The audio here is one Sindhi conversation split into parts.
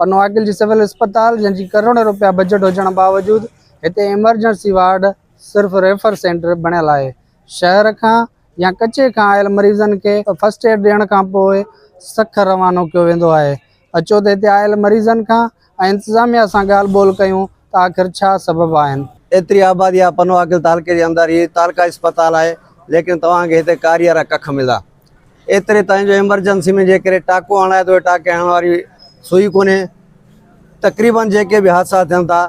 پنوعاقل جي سول اسپتال جنهن جي ڪروڙين روپيا بجيٽ هجڻ باوجود هتي ايمرجنسي وارڊ صرف ريفر سينٽر بڻيل آهي. شهر کان يا ڪچي کان آيل مريضن کي فرسٽ ايڊ ڏيڻ کانپوء سکر روانو ڪيو ويندو آهي. اچو ته هتي آيل مريضن کان ۽ انتظاميا سان ڳالهه ٻولهه ڪيون ته آخر ڇا سبب آهن. ايتري آبادي آهي پنوعاقل تعلقي جي اندر هي تعلقه اسپتال آهي ليڪن توهان کي هتي ڪاري وارا ڪک ملندا. ايتري تائين جو ايمرجنسي ۾ جيڪڏهن ٽاڪو هڻائي ٿو ٽاڪي هڻڻ واري سوئي ڪونهي تقريبن جيڪي به حادثا ٿين ٿا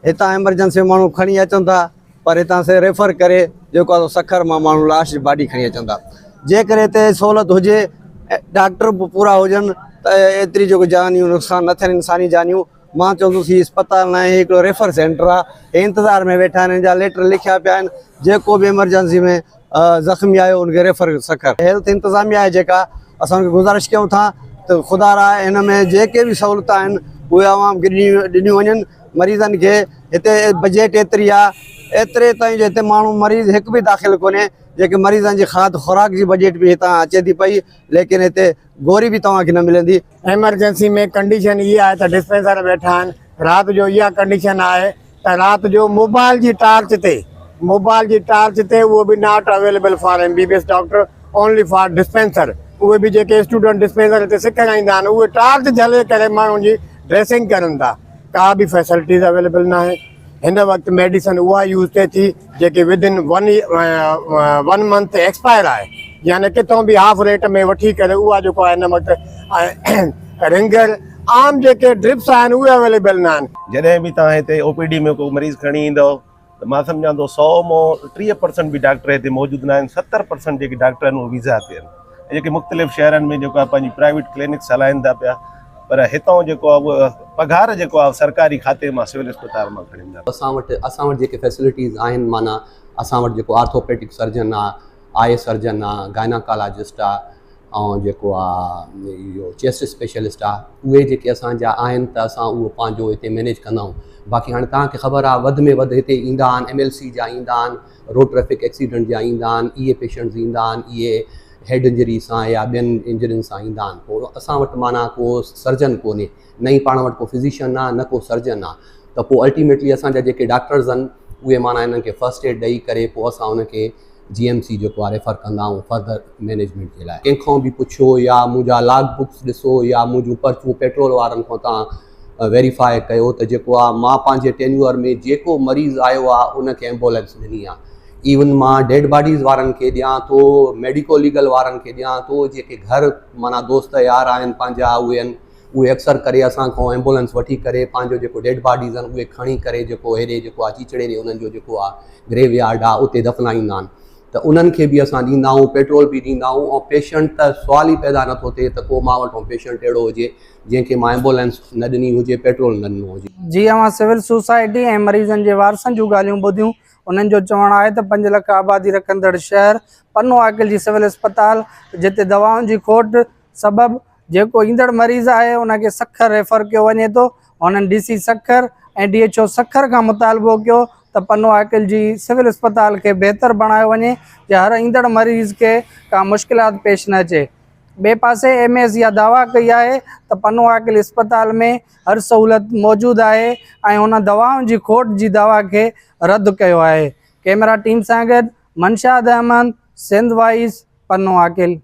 هتان ايمرجنسي ۾ ماڻهو کڻي اچن ٿا پر هتان سي ريفر ڪري جيڪو آهي سکر مان ماڻهو لاش جي باڊي کڻي اچن ٿا جيڪڏهن هتي سهولت هجي ڊاڪٽر به پورا هجن ته ايتري جيڪو جانيون نقصان نه ٿين انساني جانيون مان چوندس هي اسپتال ناهي هي هڪڙو ريفر سينٽر آهي هي انتظار ۾ ويٺا آهن هن جا ليٽر لکيا پيا آهن جيڪو به ايمرجنسي ۾ زخمي آيو ان کي ريفر سکر. هيلٿ انتظاميا آهي جيڪا اسان ان کي گذارش ڪيون ٿا ته خدا را هن ۾ جيڪي به سهولتون آهن اهي عوام کي ڏنيون وڃن مريضن کي هتي بجيٽ ايتري آهي ايتري تائين جو هتي ماڻهو مريض هڪ به داخل ڪونهي جيڪي مريضن جي کاڌ خوراڪ جي بجيٽ به هتان اچي ٿي پئي ليڪن هتي گوري به توهان کي نه ملندي. ايمرجنسي ۾ ڪنڊيشن اها آهي ته ڊسپينسر ويٺا آهن رات جو اها ڪنڊيشن آهي ته رات جو موبائل جي ٽارچ تي موبائل جي ٽارچ تي اهو به not available for M B B S doctor only for dispenser اهي به جيڪي اسٽوڊنٽ ڊسپينسر هتي سکڻ ايندا آهن اهي ٽارچ جهلي ڪري ماڻهن جي ڊريسنگ ڪرن ٿا ڪا به فيسلٽيز اويليبل ناهي هن وقت ميڊيسن اها يوز ٿئي ٿي جيڪي within one one month expire آهي يعني ڪٿون به هاف ريٽ ۾ وٺي ڪري اها جيڪو آهي هن وقت رنگر عام جيڪي ڊرپس آهن اهي اويليبل نه آهن. جڏهن به توهان هتي او پي ڊي ۾ ڪو مريض کڻي ايندؤ ته مان سمجهان ٿو سئو مون 30 پرسنٽ به ڊاڪٽر هتي موجود نه آهن 70 پرسنٽ جيڪي ڊاڪٽر آهن اهي ويزا تي آهن ۽ جيڪي مختلف شهرن ۾ جيڪو آهي پنهنجي پرائيويٽ ڪلينڪس هلائن ٿا پيا پر هتان جيڪو آهي اهو پگهار جيڪو آهي سرڪاري کاتي مان سول اسپتال مان کڻن ٿا. اسان وٽ اسان وٽ جيڪي فيسلٽيز آهن معنيٰ اسان وٽ جيڪو آرٿوپيڊڪ سرجن آ آء سرجن آ گائناڪالاجسٽ آ ۽ جيڪو آ اهو چيسٽ اسپيشلسٽ آ اهي جيڪي اسان جا آهن ته اسان اهو پنهنجو هتي مينيج ڪندا آهيون باقي هاڻي توهان کي خبر آ وڌ ۾ وڌ هتي ايندا آهن ايم ايل سي جا ايندا آهن روڊ ٽريفڪ ايڪسيڊنٽ جا ايندا آهن اهي پيشنٽس ايندا آهن اهي هيڊ انجري سان يا ٻين انجرين سان ايندا آهن پوء اسان وٽ معنيٰ ڪو سرجن ڪونهي نه ئي پاڻ وٽ ڪو فزيشن آ نه ڪو سرجن آ ته پوء الٽيميٽلي اسان جا جيڪي ڊاڪٽرز آهن اهي معنيٰ انهن کي فرسٽ ايڊ ڏئي ڪري پوء اسان ان کي جي ايم سي جيڪو آ ريفر ڪندا آهيون فردر مينيجمينٽ جي لاء. ڪنهن کان به پڇو يا منهنجا لاگ بڪس ڏسو يا منهنجون پرچون پيٽرول وارن کان تان ويريفاء ڪيو ته جيڪو آ مان پنهنجي ٽينيوئر ۾ جيڪو مريض آيو آ ان کي ايمبولينس ڏني آ ايون مان ڊيڊ باڊيز وارن کي ڏيان ٿو ميڊيڪو ليگل وارن کي ڏيان ٿو جيڪي گهر معنيٰ دوست يار آهن پنهنجا اهي آهن اهي اڪثر ڪري اسان کان ايمبولينس وٺي ڪري پنهنجو جيڪو ڊيڊ باڊيز آهن اهي کڻي ڪري جيڪو هيڏي جيڪو آهي چيچڙي ڏي انهن جو جيڪو آهي گريو يارڊ آهي اتي دفنائيندا آهن ته انهن کي به اسان ڏيندا آهيون پيٽرول به ڏيندا آهيون ۽ پيشنٽ ته سوال ئي پيدا نٿو ٿئي ته ڪو مان وٽان پيشنٽ اهڙو هجي جنهن کي مان ايمبولينس نه ڏني هجي پيٽرول نه ڏنو هجي. جي اوهان سول سوسائٽي ۽ مريضن جي وارثن جون ڳالهيون ٻڌيون انهن جو چوڻ آهي ته پنج لک آبادي رکندڙ شهر پنو عاقل جي سول اسپتال جتي دوائن جي کوٽ سبب جيڪو ايندڙ مريض آهي ان کي سکر ريفر ڪيو وڃي ٿو هنن D C Sukkur ۽ D H O Sukkur کان مطالبو ڪيو ته پنو عاقل جي سول اسپتال کي بهتر بڻايو وڃي جي هر ايندڙ مريض کي ڪا مشڪلات پيش نه اچي ٻئي پاسي ايم ايس اها دعويٰ ڪئي آهي ته پنو عاقل اسپتال ۾ هر سهولت موجود آهي ۽ هن دوائن جي کوٽ جي دعويٰ کي رد ڪيو آهي ڪئميرا ٽيم سان گڏ منشاد احمد سنڌ وائس پنو عاقل.